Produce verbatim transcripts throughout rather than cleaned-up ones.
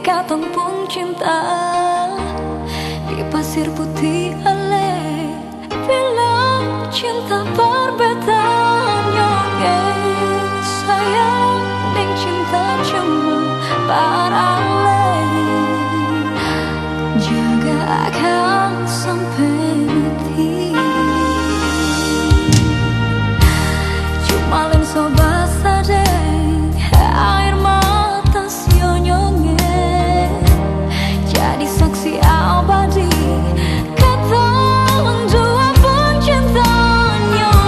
Katong pung cinta di pasir putih ale bilang cinta par beta nyonge. Sayang deng cinta cuma par ale, jaga akang sampe mati. Cuma lenso basah deng aer mata sio nyonge, jadi saksi abadi katong dua pung cinta nyonge.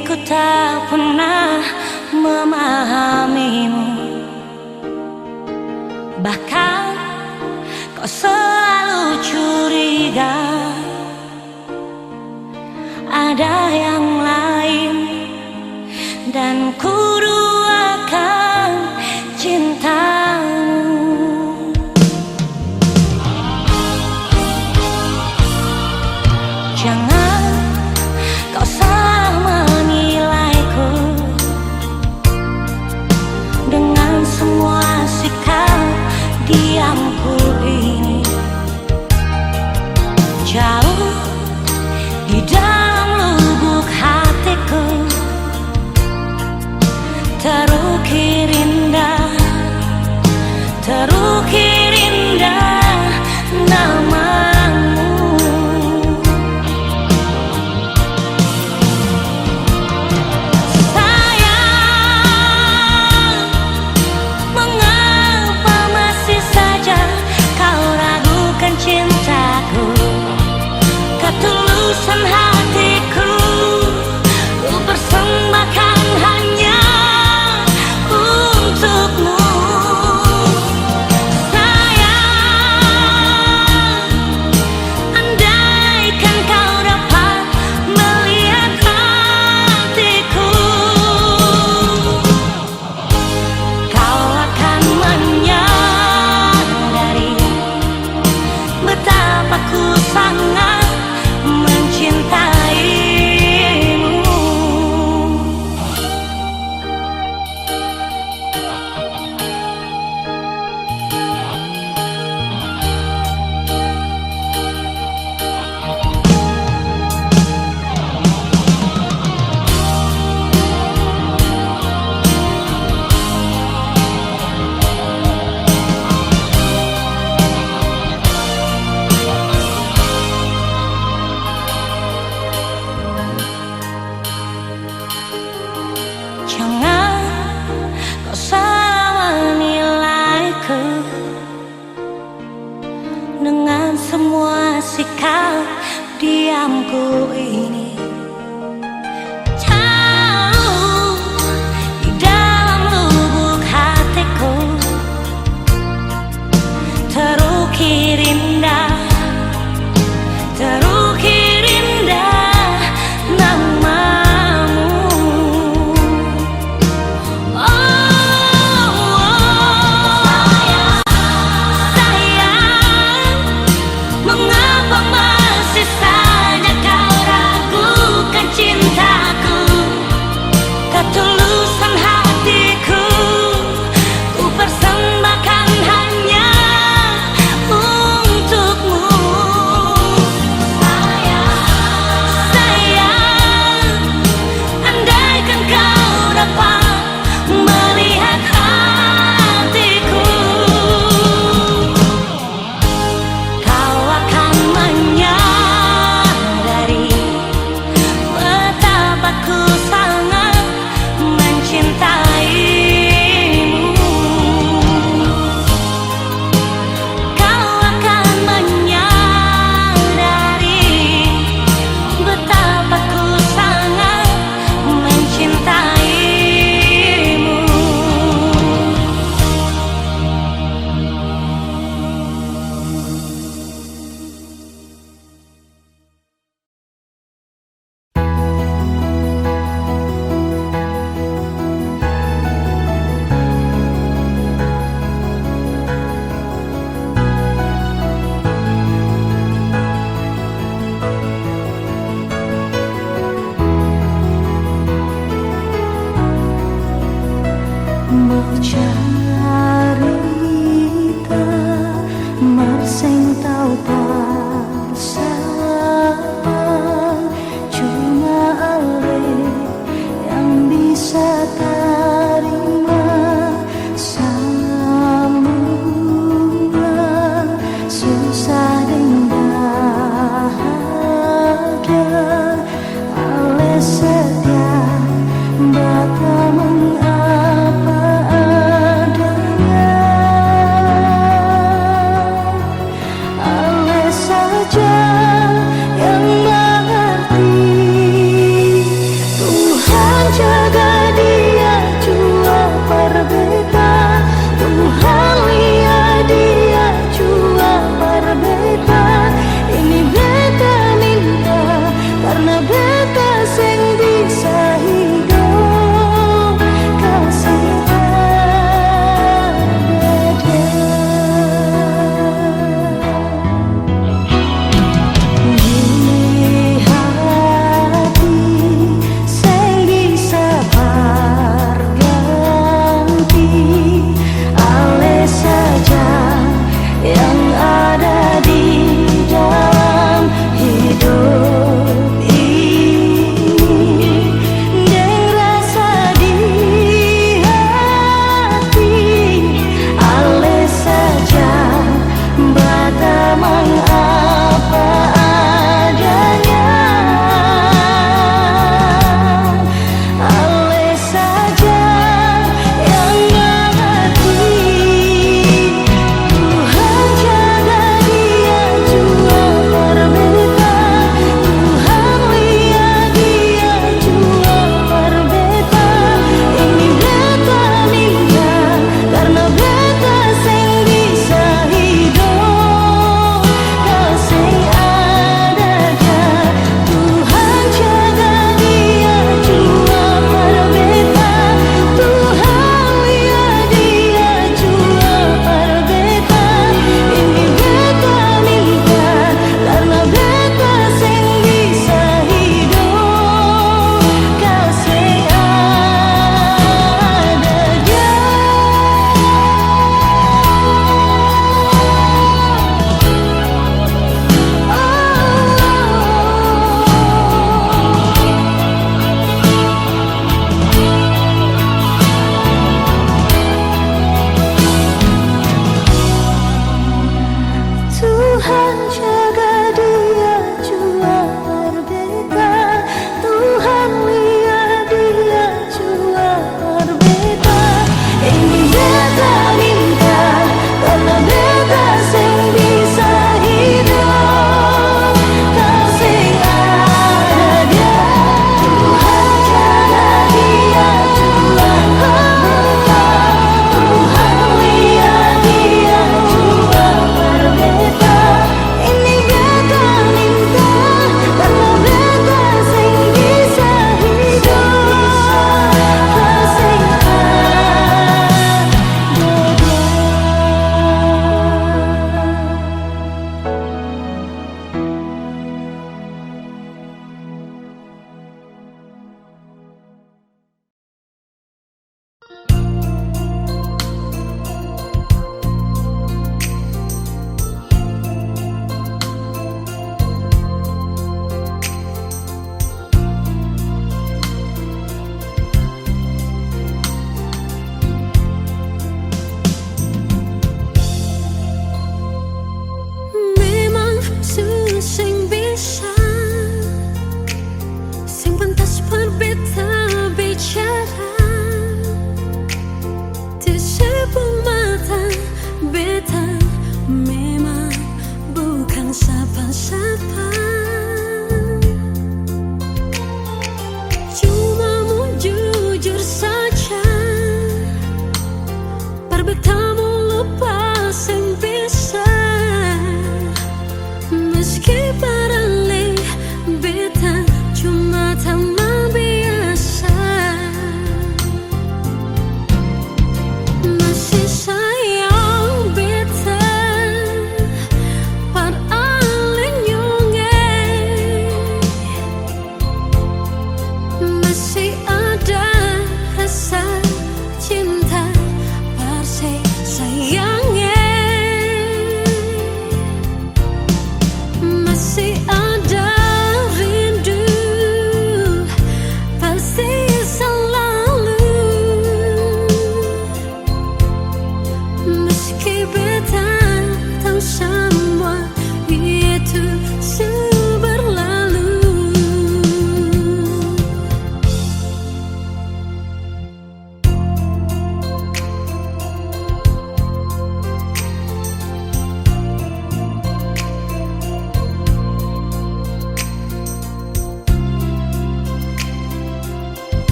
Ku tak pernah memahamimu, bahkan kau selalu curiga ada yang lain, dan ku duakan cintamu. Jangan kau salah menilaiku dengan semua sikap diamku ini. Jauh di dalam lubuk hatiku,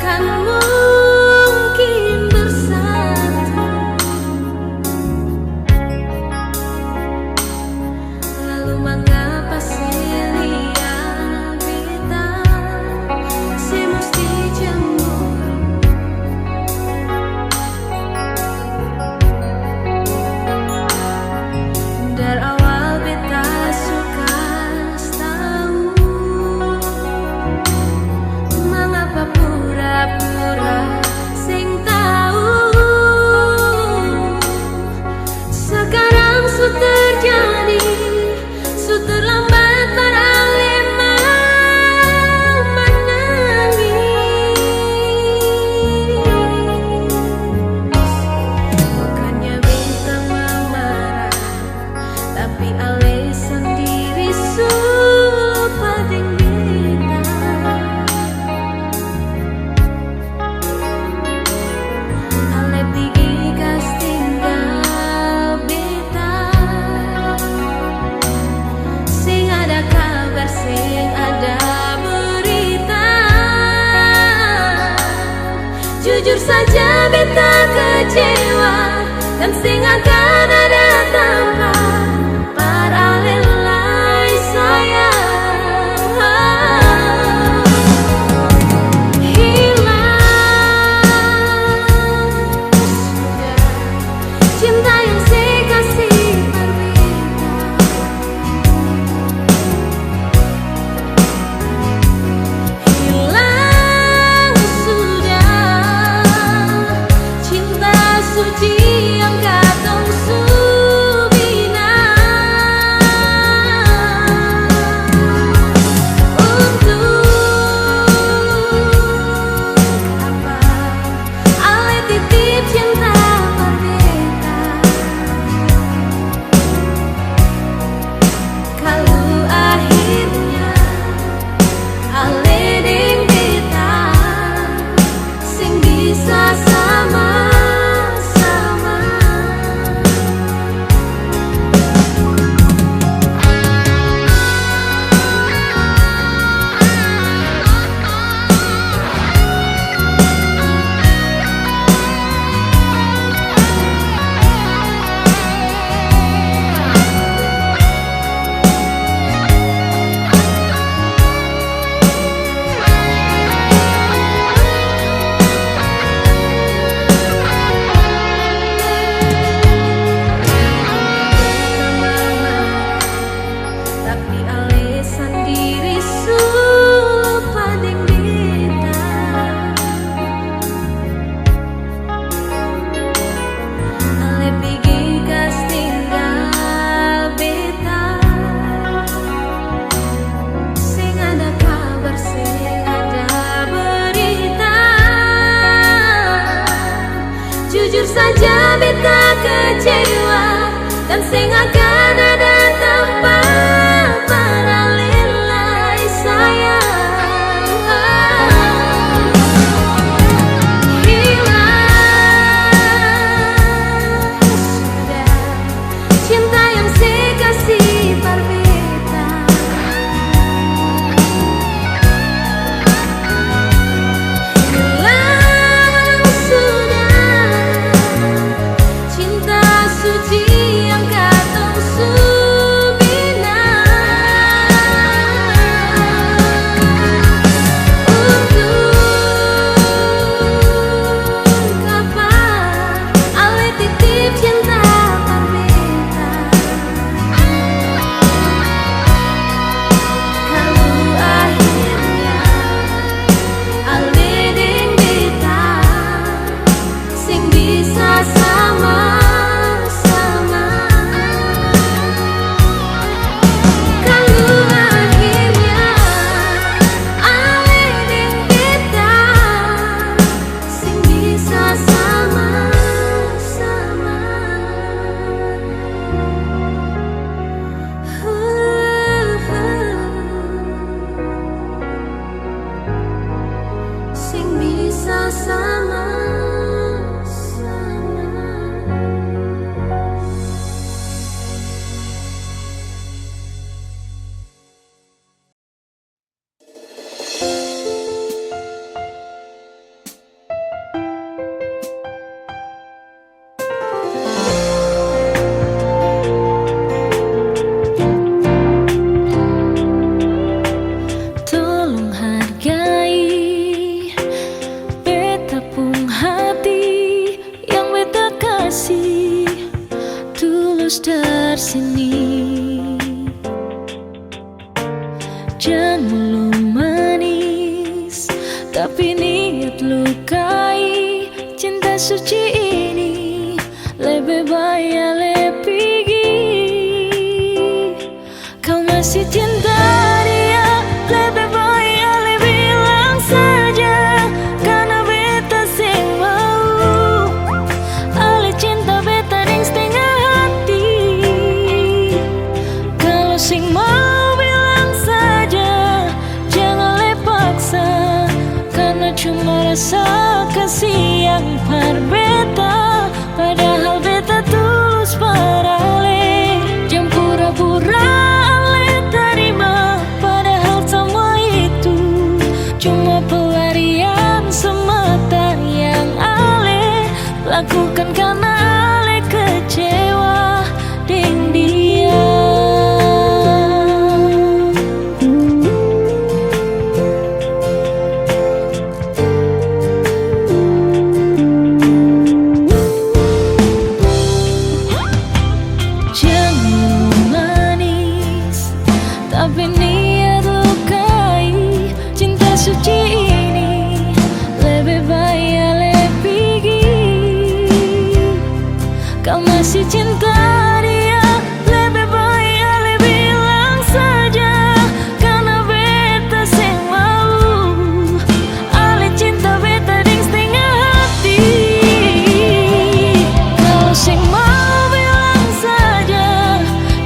Kan mungkin bersatu. Lalu mangapa sih lia beta seh musti cemburu? Dari awal beta su kas tau, mangapa pura-pura seng tau? Sekarang su terjadi, su terlambat par ale manangis. Bukannya beta mau marah, tapi ale sandiri su lupa deng beta. Ale pigi kas tinggal beta. Seng ada kabar, seng ada berita. Jujur saja beta kecewa, dan seng akan ada tampa par ale lai sayang. Hilang sudah cinta yang se kasi par beta. Hilang sudah cinta suci yang katong su bina. Untuk apa ale titip cinta par beta? Kalu akhirnya ale deng beta seng bisa sama-sama. Tapi ale sandiri su lupa deng beta. Ale pigi kas tinggal beta. Seng ada kabar, seng ada berita. Jujur saja beta kecewa, dan seng akan ada tampa par ale lai sayang. Hilang sudah cinta yang se kasi par beta. Hilang sudah cinta suci yang katong su Tapi niat lukai cinta suci ini, lebe bae ale pigi. Kau masih cinta dia, lebe bae ale bilang saja, karna beta seng mau ale cinta beta deng stenga hati. Kalo seng mau bilang saja, jang ale paksa, karna cuma rasa kasiang par beta. Padahal beta tulus par ale. Jang pura-pura ale tarima, padahal samua itu cuma pelarian semata yang ale lakukan karna ale kecewa deng dia. Jangan manis, tapi niat lukai cinta suci ini, lebe bae ale pigi. Kau masih cinta dia, lebe bae ale bilang saja, karna beta seng mau ale cinta beta deng stenga hati. Kalo seng mau bilang saja,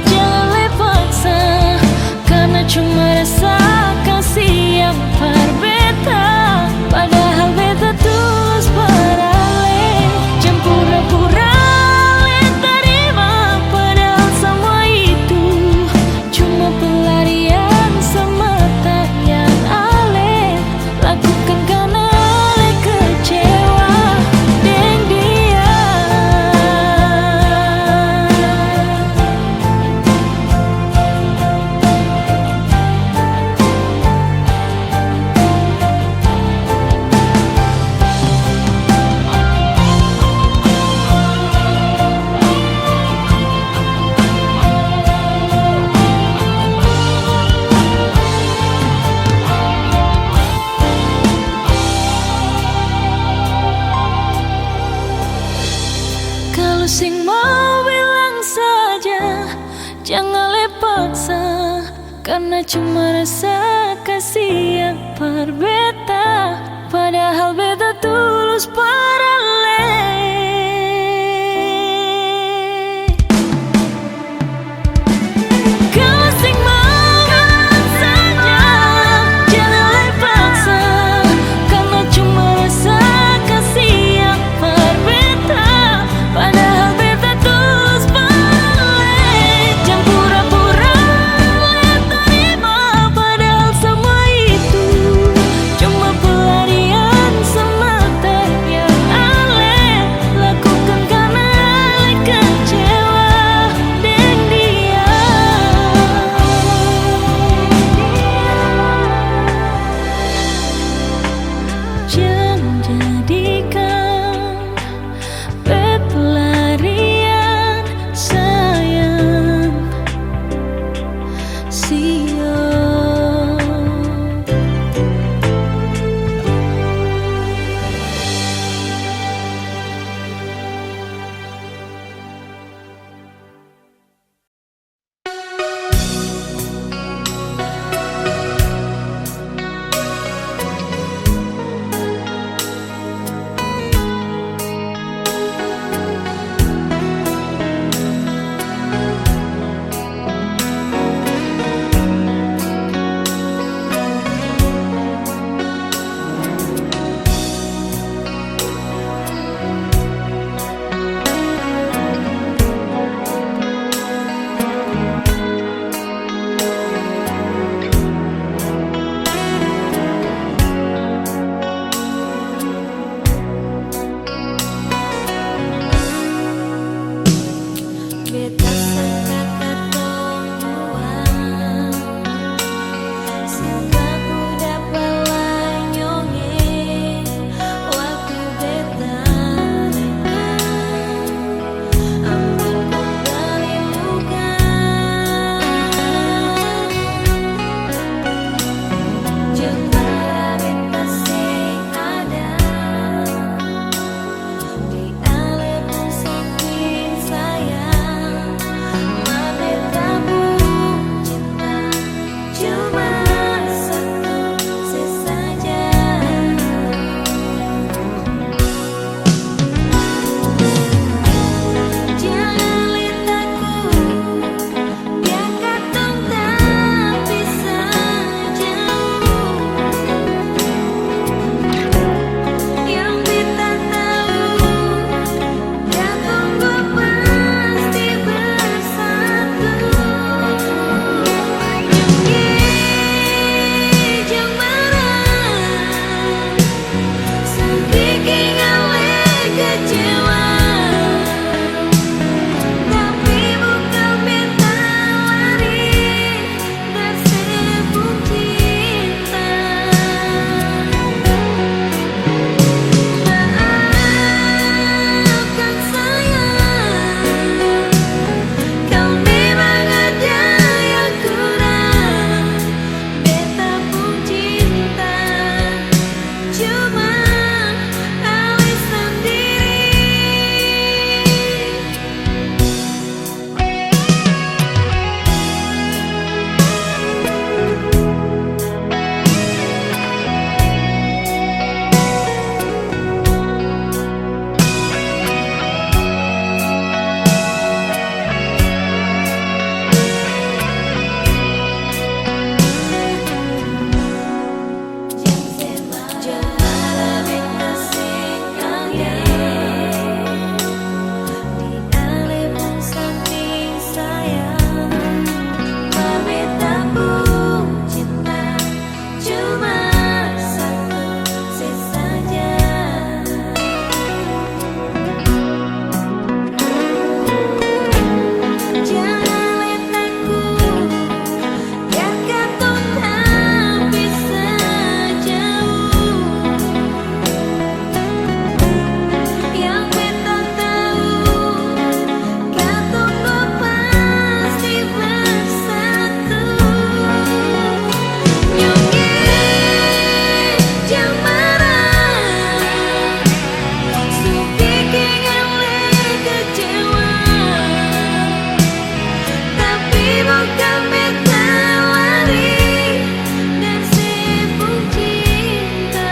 jang ale paksa, karna cuma rasa kasiang par beta. Padahal beta tulus par ale. Jang pura-pura ale tarima, padahal samua itu cuma pelarian semata yang ale lakukan karna ale kecewa deng dia. Kalo seng mau bilang saja, jang ale paksa, karna cuma rasa kasiang par beta, padahal beta tulus par ale. Kalo seng mau bilang saja, jang ale paksa, karna cuma rasa kasiang par beta. Padahal beta tulus bale, jang pura-pura beta tarima, padahal samua itu Cuma ale sandiri. Biar katong tak bisa jauh. Yang beta tau, katong dua pasti bersatu. Nyonya, jang marah. Su biking ale kecewa. Tapi bukan beta lari dari se pung cinta.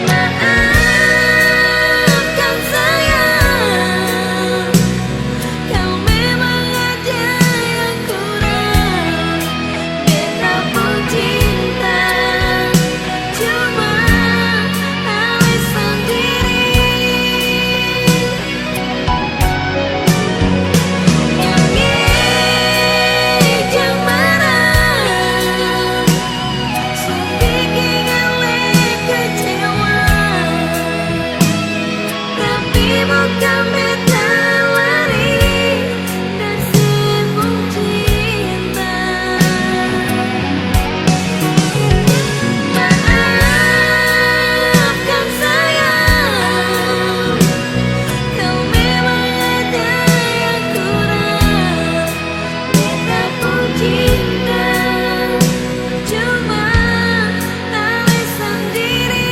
Maafkan sayang, kau memang ada yang kurang. Beta pung cinta cuma ale sandiri. Nyanyi jang marah, su biking ale kecewa. Tapi bukan beta lari dari se pung cinta. Maafkan sayang, kau memang ada yang kurang. Beta pung cinta cuma ale sandiri.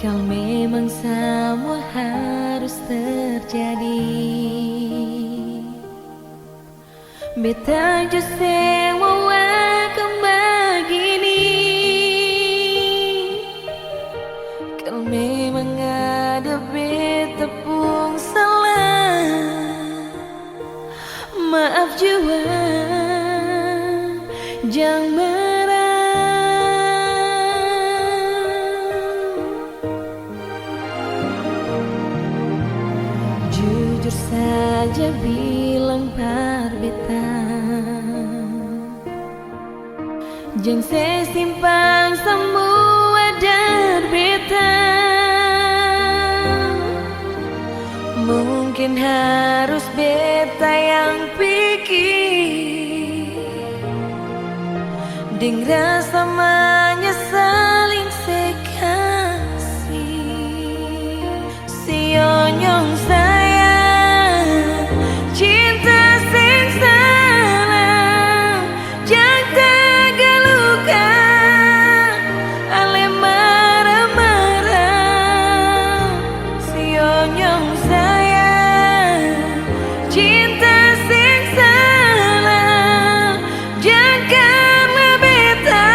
Kal memang samua harus terjadi, beta jua seng mau akang bagini. Kal memang ada beta pung salah, maaf jua, jang marah. Jujur saja bilang par beta. Jang se simpang samua dari beta. Mungkin harus beta yang pikir, deng rasa manyasaling se kasi. Si onyong sayang, cinta seng salah, jang tagaluka, ale mara-mara. Si onyong sayang, cinta seng salah, jang karna beta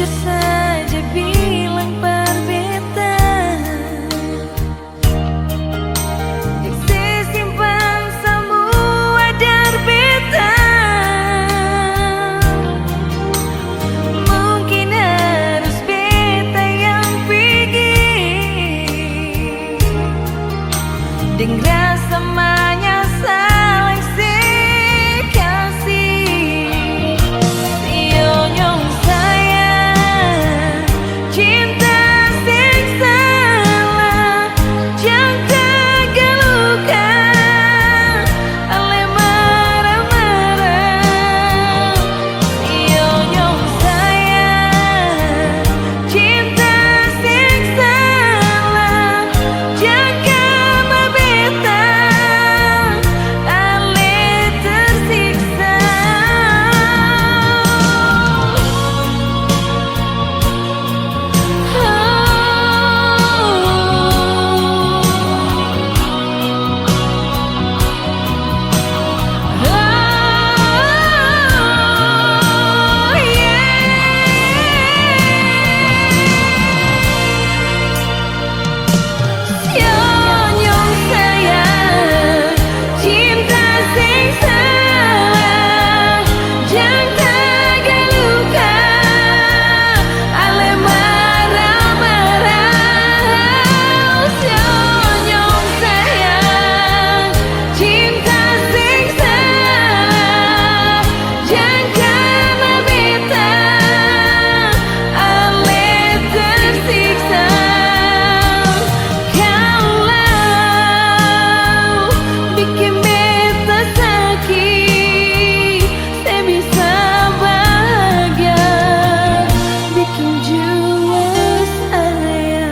Saja bilang par beta, deng se simpan samua dari beta. Mungkin harus beta yang pigi. Deng rasa manyasal yang se kasi. Nyong sayang, cinta seng salah, jang tagaluka, ale mara-mara. Nyong sayang, cinta seng salah, jang kaba beta, ale tersiksa. Nyong sayang, cinta seng salah, jang tagaluka, ale mara-mara. Nyong sayang, cinta seng salah, jang kaba beta, ale tersiksa. Kalau biking beta saki, se bisa bahagia, biking jua sayang.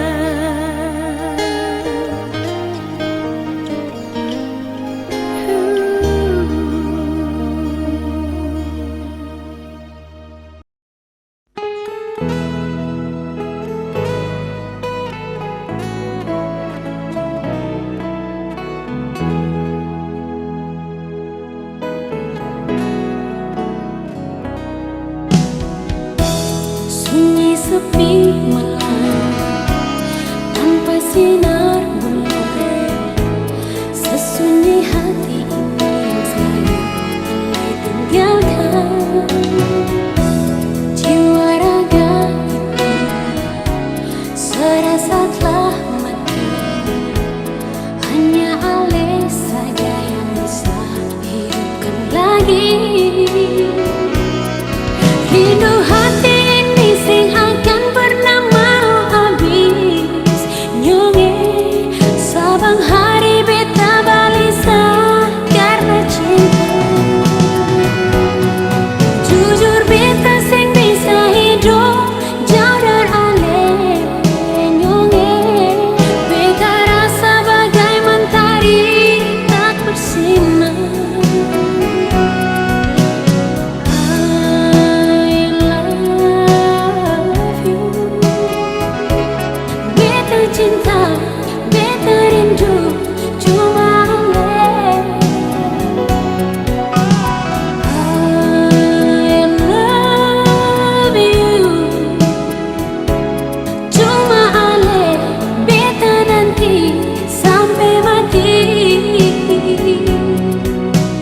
Sunyi sepi malam tanpa sinar bulan. Sesunyi hati ini yang selalu ditinggalkan. Jiwa raga ini serasa telah mati. Hanya ale saja yang bisa hidupkan lagi. Rindu hati ini seng akan pernah mau abis. Nyong e, sabang hari beta balisa karna cinta. Jujur beta seng bisa hidop jauh dari ale. Nyong e, beta rasa bagai mantari tak bersinar. I love you. Beta cinta, beta rindu, cuma ale. I love you. Cuma ale beta nanti sampe mati.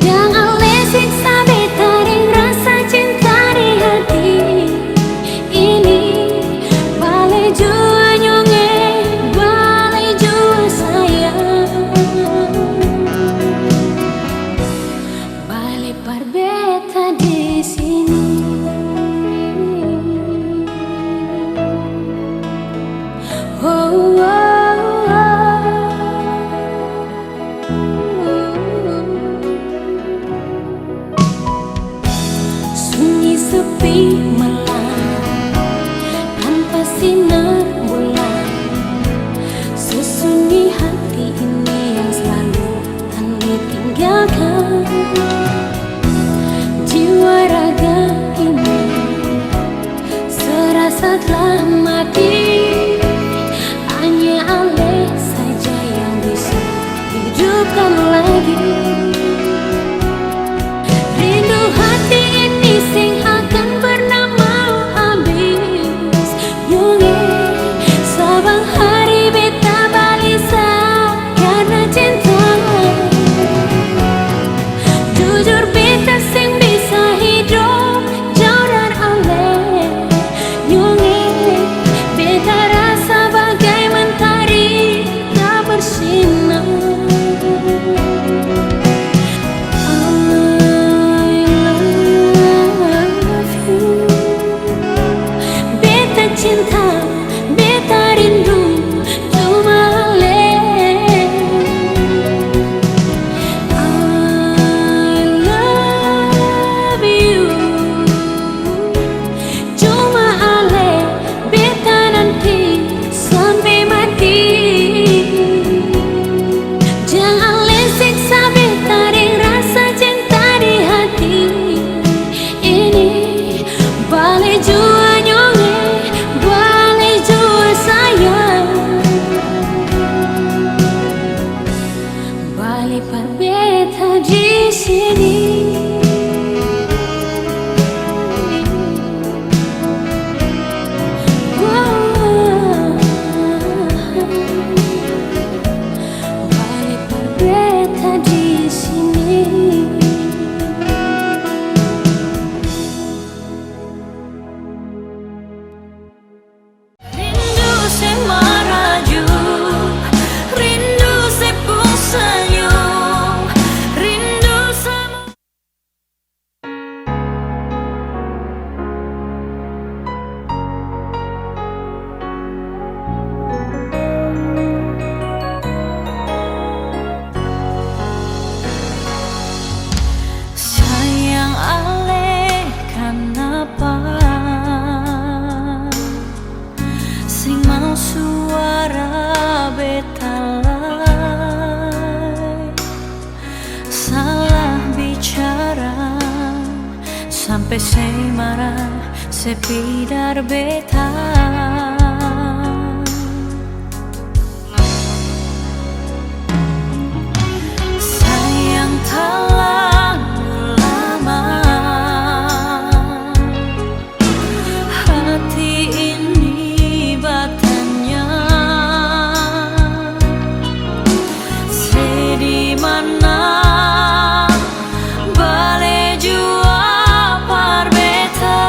Jang ale siksa beta deng rasa cinta di hati ini. Bale jua nyong e, bale jua sayang. Bale par beta di sini. Oh, oh, oh. Sunyi sepi malam tanpa sinar bulan. Sesunyi hati ini yang selalu ditinggalkan. Jiwa raga ini serasa telah mati. Hanya ale saja yang bisa hidupkan lagi. Rindu hati ini seng akan pernah mau Cinta, beta rindu cuma ale. I love you. Cuma ale beta nanti sampe mati. Jang ale siksa beta deng rasa cinta di hati ini. Bale jua nyong e, bale jua sayang. Bale par beta di sini. Bale par beta di sini. Rindu se maraju, rindu se pung senyum, rindu se mu- Sayang ale kanapa seng mau suara beta lai? Salah bicara sampe se mara, se pidar beta. Sayang talalu lama hati ini batanya, se di mana bale jua par beta.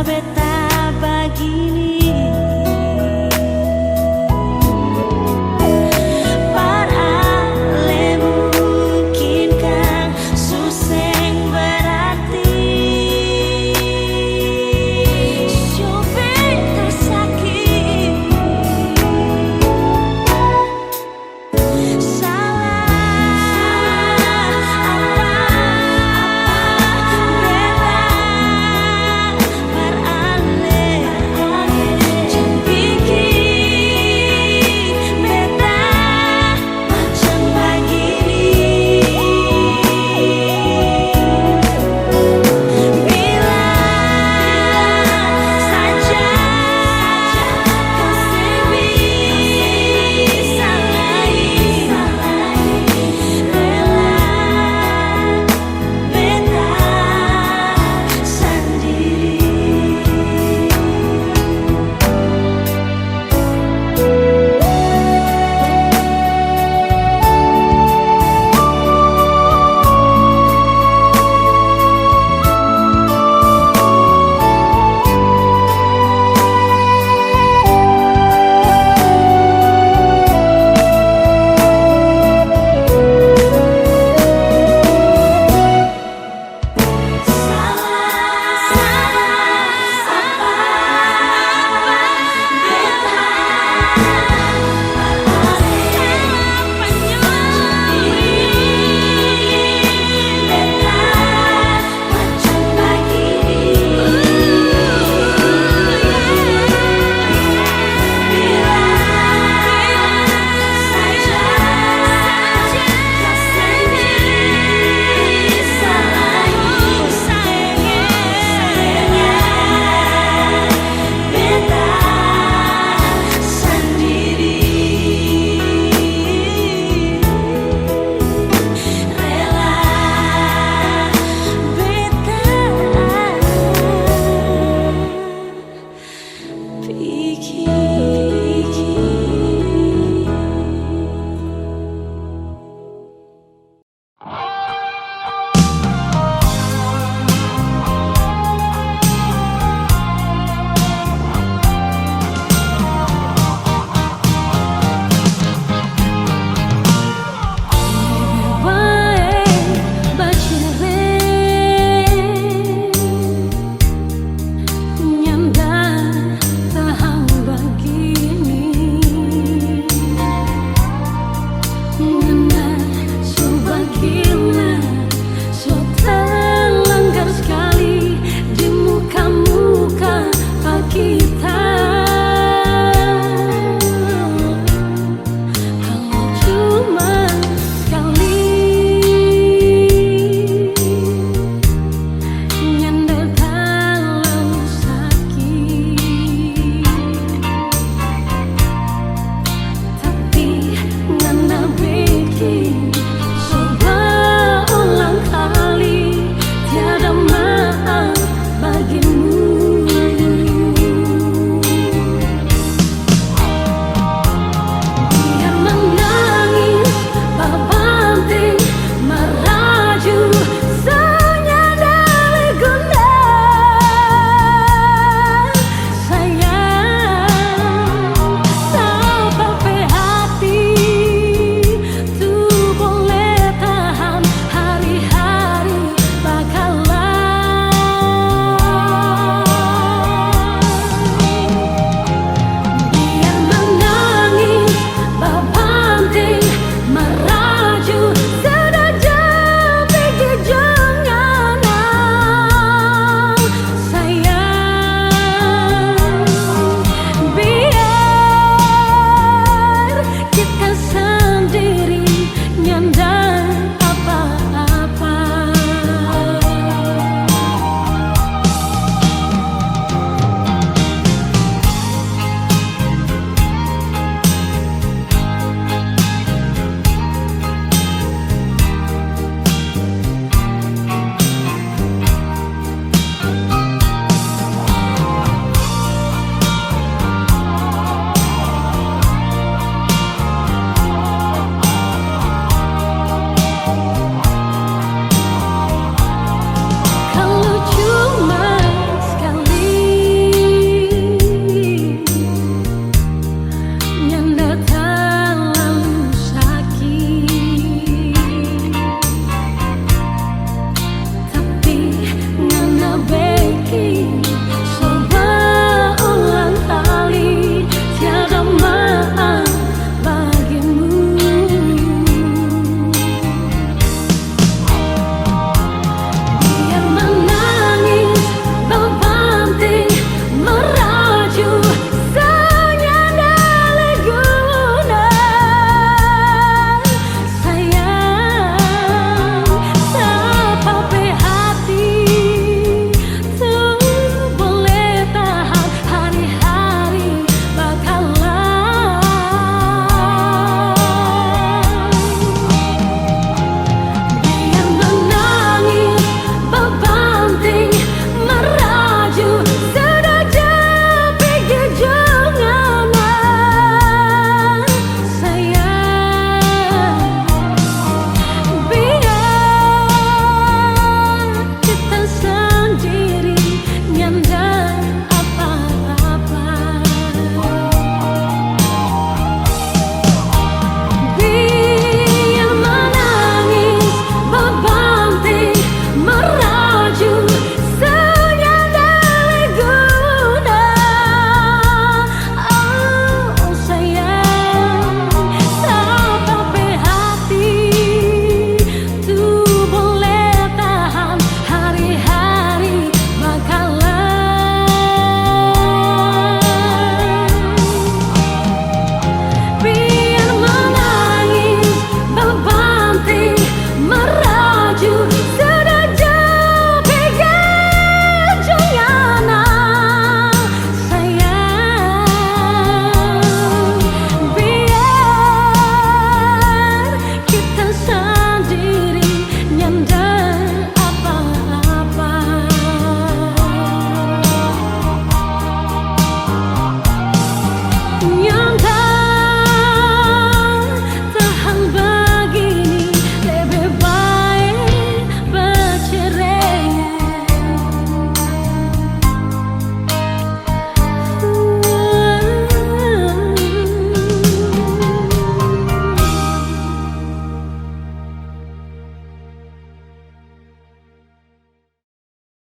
beta